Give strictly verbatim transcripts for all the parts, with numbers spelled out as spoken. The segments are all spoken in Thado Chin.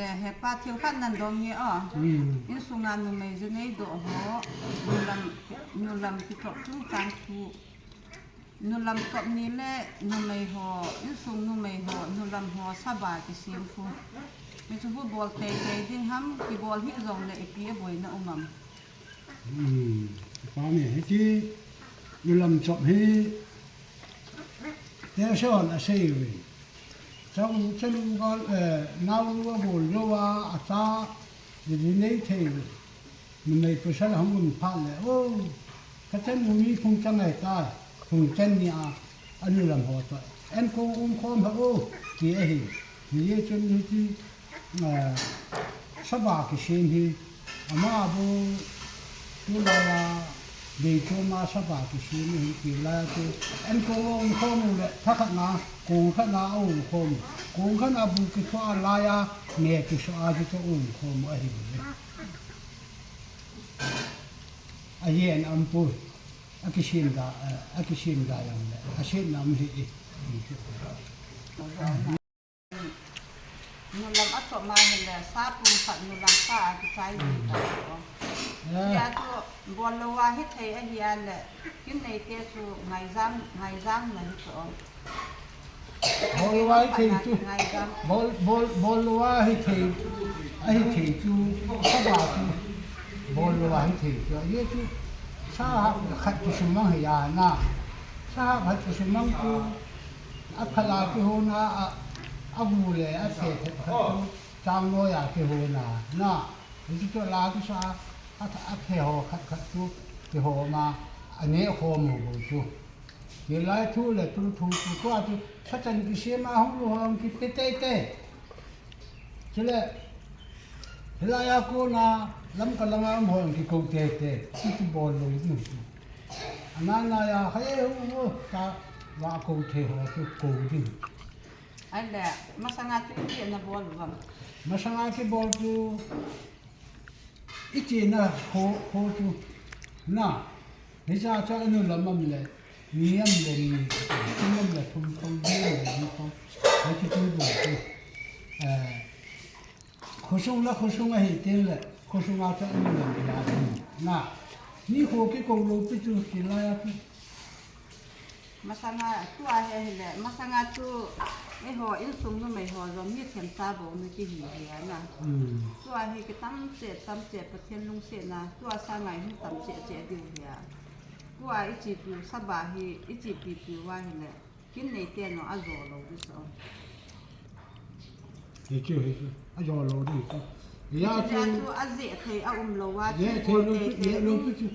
Eh, hepa, thil khat nan dong nge o. Hmm. Insunga numei jinei doh ho, nulam, nulam kichop chungchang thu. Nulam chop ni le numei ho, insung numei ho, nulam ho saba kisem thu. Hichu bol teitei ding ham, kibol hih jongle ipi aboina um am? Hmm, pa mi, hiche nulam chop hi, te son asei uve. Chang, chang gal, eh, naonu abol lou a, acha, jinei thei uve. Numei pasal ahung um phat le, o, kachanu mi phung chang ahitai, phung chang ni a, anulam ho toh. Enkong um khom ho, ti ahi. Hijeh chun hiche, eh, saba kisem hi, ama bu, tulai a, deichom a saba kisem hi, tilai a chu, enkong um khom u le, thakhat na, kong khat na, um khom u. Kong khat na bu kitho a lai a, me kiso a chu um khom u ahi. Ahi, an am pu, akisem da, eh, akisem da jong le, asem nam hi, eh. Nulam achop ma hile, sa pum khat nulam sa a kichai ji ta ko. Eh. Tia chu bol lou a hithei ahi a le, kin nei te chu ngaijam, ngaijam na hi ko. Bol lou a hithei chu. Bol, bol, bol lou a hithei, ahithei chu, saba chu. Bol lou a hithei chu. Ahi chu, sa hah khat chu sumang hi a na. Sa hah khat chu sumang chu. Aphal a kihona, a, agu le, athe khat khat chu. Chang noi a kihona, na. Hichu chu la kisa, a, athe ho khat khat chu. Kihoma, ane khom u chu. Hilai thu le tu thu chu tua chu, sachan kisem a hung lou hung kipe teitei. Chule, hilai a kona, Lamka langa um ho hung kikou teitei. Hichu bol lou ding chu. Anana a, hai hung ho, ta, va kou thei ho chu kou ding. Ahile, masanga chu ipi na bol u ham? Masanga kibol chu, ichena ho, ho chu, na, hiche chu anu lam am le, ni am le ni, thum am le thum, thum, ni am le ni, thum. Hiche chu bol chu. Eh, khosung le khosung ahi teng le, khosung a chu anu lam le, na. Ni ho kikou lou pi chu, kilai a chu. Masanga tua hi hile, masanga chu eiho insung numei ho jong mi themcha bou na kihi hi a na. Hmm. Tua hi kitam cheh, tam cheh, Pathen lungsetna, tua sanga hi tam cheh cheh diu hi a. Tua ichepiu saba hi, ichepipiu a hile, kin nei te no ajo lou ding so. Hichu, hichu. Ajo lou ding chu. Hichu chu, chu ajeh thei aum lou a, ajeh thei lou chu, ajeh lou chu.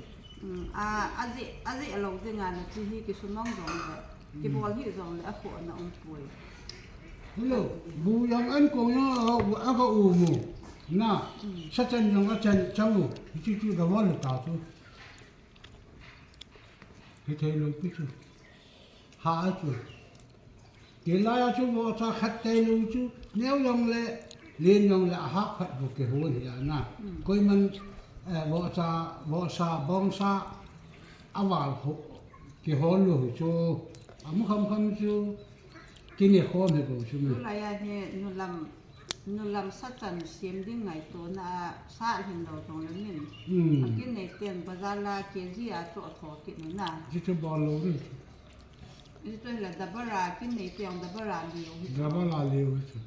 Um, a, ajeh, ajeh lou ding a na chu hi kisumang jong le. Kibol hi jong le akhohna um poi. Hello, bu jong an kong jong a, aga um u. Na, sachan jong achan chang u. Hichu chu ga bol ta chu. Hithei lou pi chu. Ha a chu. Kilai a chu vohcha khat tei lou chu. Neo jong le, lien jong le, ahap khat bu kihon hi a na. Hmm. Koiman, eh, vohcha, vohsa, bongsa, aval ho, kihon lou chu. Amu kham kham chu. Kine khom hi bou chu mi. Tulai a hi nulam, nulam sachan sem ding ngaitona a sa lhin lou jong le min. Hmm. Akin nei ten bazar la K G a chu atho kit na. Hichu bol lou ri. Hichu hile dabara, kin nei ten dabara liu hi chu. Dabara liu hi chu.